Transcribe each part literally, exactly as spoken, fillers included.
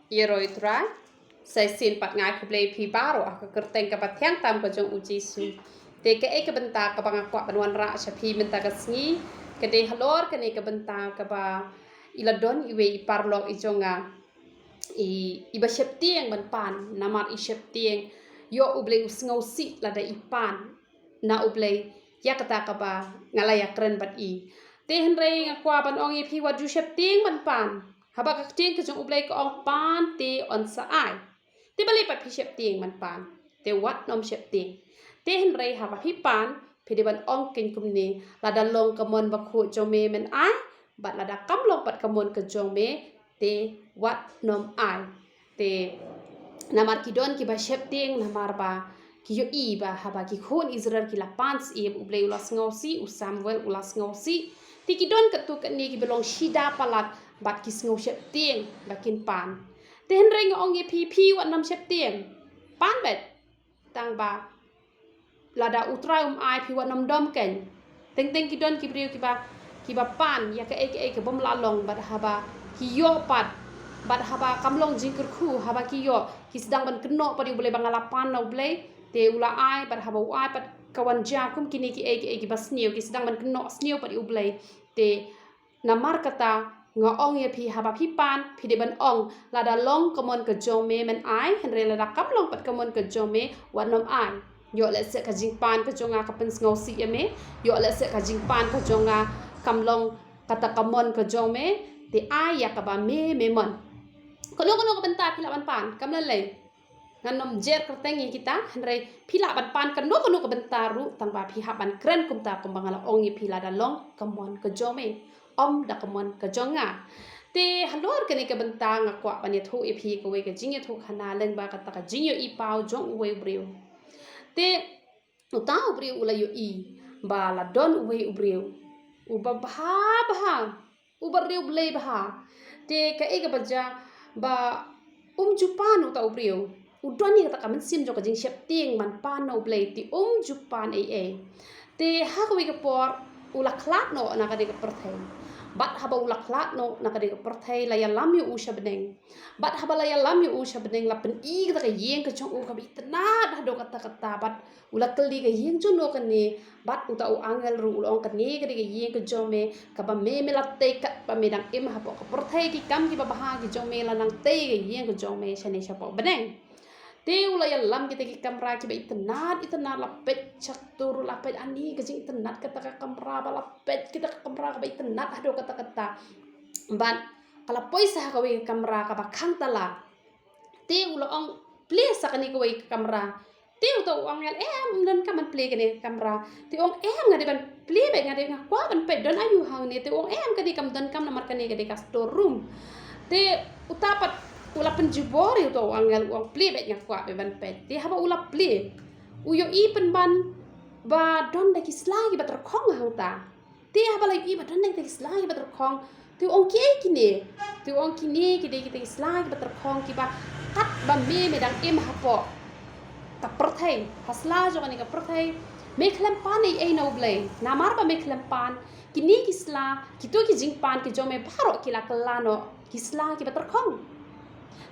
Ïa roi Trai, sa shisien pat nga ai khublei phi baroh ha ka kyrteng kaba thiang tam ka jong u Jisu. Te kaei ka bynta kaba nga kwah ban wanrah sha phi mynta ka sngi, ka dei halor kane ka bynta kaba i la don iwei i paralok i jong nga. I, iba sheptieng ban pan, namar i sheptieng ïoh U Blei u sngewsih lada i pan na U Blei ïa kata kaba nga la ïakren bad i. Te hynrei nga kwah ban ong ïa phi, wat ju sheptieng ban pan. Haba ka ktien ka jong U Blei ka ong pan te yn sa ai. Te balei pat phi sheptieng ban pan? Te wat nym sheptieng. Te hynrei haba phi pan, phi dei ban ong kein kumne, lada long ka mon bakhuid jong me men ai, bad lada kam long pat ka mon ka jong me, te wat nym ai. Te namar ki don kiba sheptieng namar ba ki ïohi ba haba ki khun Israel ki la pan syiem, U Blei u la sngewsih, u Samuel u la sngewsih. Te ki don katto katne kiba long shida palat bad ki sngew sheptieng ba kin pan. Te hynrei nga ong ïa phi, phi wat nym sheptieng. Pan beit. Tang ba lada U Trai um ai, phi wat nym dom kein. Teng teng ki don ki briew kiba, kiba pan ïa kaei kaei ka bym lah long, bad haba ki ïoh pat, bad haba kam long jingkyrkhu, haba ki ïoh, ki sdang ban kynnoh pat ïa U Blei ba nga la pan na U Blei, te u la ai, bad haba u ai pat ka wan jia kum kine kiei kiei kiba sniew, ki sdang ban kynnoh sniew pat ïa U Blei. Te namar kata nga ong ïa phi, haba phi pan, phi dei ban ong, lada long ka mon ka jong me men ai, hynrei lada kam long pat ka mon ka jong me, wat nym ai. Ïoh lehse ka jingpan ka jong nga ka pynsngewsih ïa me, ïoh lehse ka jingpan ka jong nga kam long kata ka mon ka jong me, te ai ïa kaba me, me mon. Kano kano ka bynta phi lah ban pan, kam lei lei. Ngan nym jer kyrteng ïa kita, hynrei phi lah ban pan kano kano ka bynta ruh, tang ba phi hap ban kren kumta kumba nga la ong ïa phi, lada long ka mon ka jong me, ym da ka mon ka jong nga. Te halor kane ka bynta nga kwah ban ïathuh ïa phi kawei ka jingïathuhkhana lyngba kata ka jingïohi paw jong uwei u briew. Te uta u briew u la ïohi ba la don uwei u briew uba bha bha, uba riewblei bha. Te kaei kaba jia ba um ju pan uta u briew. U don ïa kata ka mynsiem jong ka jingsheptieng ban pan na U Blei, te um ju pan ei ei. Te ha kawei ka por u la khlad noh na kane ka pyrthei. Bad haba u la khlad noh na kane ka pyrthei, la ïalam ïa u sha bneng. Bad haba la ïalam ïa u sha bneng, la pyni kata ka ïing ka jong u kaba itynnad haduh katta katta, bad u la kylli, ka ïing jong no kane? Bad uta u angel ruh u la ong, kane ka dei ka ïing ka jong me, kaba me me la tei katba me dang im hapoh ka pyrthei. Ki kam kiba bha ki jong me la nang tei ka ïing ka jong me shane shapoh bneng. Te u la ïalam kita ki kamra kiba itynnad itynnad, la peit shatur, la peit ani ka jingitynnad kata ka kamra, ba la peit kita ka kamra kaba itynnad haduh katta katta. Bad ka la poi sa ha kawei ka kamra kaba khang tala. Te u la ong, plie sa kane kawei ka kamra. Te uta u angel, em, ym donkam ban plie kane ka kamra. Te u ong, em, nga dei ban plie beit, nga dei, nga kwah ban peit don aïu hangne. Te u ong, em, ka dei, kam donkam, namar kane ka dei ka store room. Te uta pat u la pynjubor ïa uta u angel, u ong, plie beit, nga kwah beit ban peit. Te haba u la plie, u ïohi pynban ba don da ki sla kiba tyrkhong hangta. Te haba la ïohi ba don da kita ki sla kiba tyrkhong, te u ong, kiei kine? Te u ong, kine ki dei kita ki sla kiba tyrkhong kiba katba me me dang im hapoh ka pyrthei, ha sla jong kane ka pyrthei, me khlem pan ei ei na U Blei. Namar ba me khlem pan, kine ki sla, kito ki jingpan ki jong me baroh ki la kylla noh ki sla kiba tyrkhong.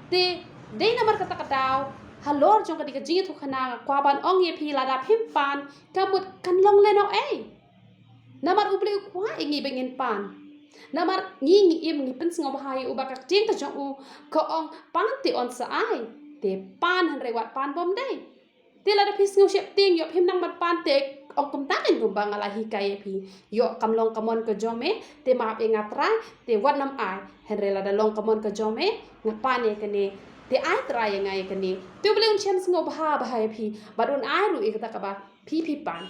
Te dei namar kata ka daw, halor jong kane ka jingïathuhkhana nga kwah ban ong ïa phi, lada phim pan, ka mut kan long lehnoh ei. Namar U Blei u kwah ïa ngi ba ngin pan. Namar ngi, ngi im, ngi pynsngewbha ïa u ba ka ktien ka jong u ka ong, pan te yn sa ai. Te pan, hynrei wat pan bymdei. Te lada phi sngew sheptieng, ïoh phim nang ban pan, te ong kumta kein kumba nga la hikai ïa phi. Ïoh kam long ka mon ka jong me, te map ïa nga Trai, te wat nym ai. Hynrei lada long ka mon ka jong me, nga pan ïa kane, te ai Trai ïa nga ïa kane. Te U Blei un shem sngewbha bha ïa phi, bad un ai ruh ïa kata kaba phi, phi pan.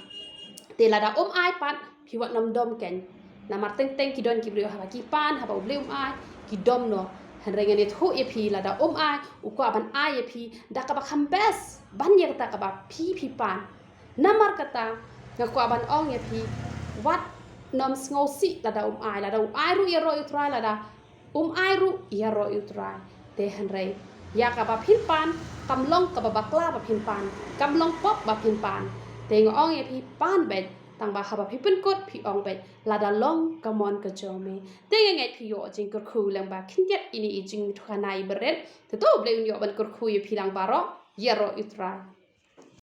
Te lada um ai pat, phi wat nym dom kein. Namar teng teng ki don ki briew haba ki pan, haba U Blei um ai, ki dom noh. Hynrei ngan ïathuh ïa phi, lada um ai, u kwah ban ai ïa phi da kaba kham best ban ïa kata kaba phi, phi pan. Namar kata nga kwah ban ong ïa phi, wat nym sngewsih lada um ai, lada u ai ruh ïaroh ïa U Trai, lada um ai ruh ïaroh ïa U Trai. Te hynrei ïa kaba phin pan kam long kaba bakla ba phin pan, kam long pop ba phin pan. Te nga ong ïa phi, pan beit. Tang ba haba phi pynkut phi ong beit, lada long ka mon ka jong me. Te nga ngeit phi ïoh jingkyrkhu lyngba khyndiat ine i jingïathuhkhana iba rit. Te to U Blei un ïoh ban kyrkhu ïa phi lang baroh. Ïaroh ïa U Trai.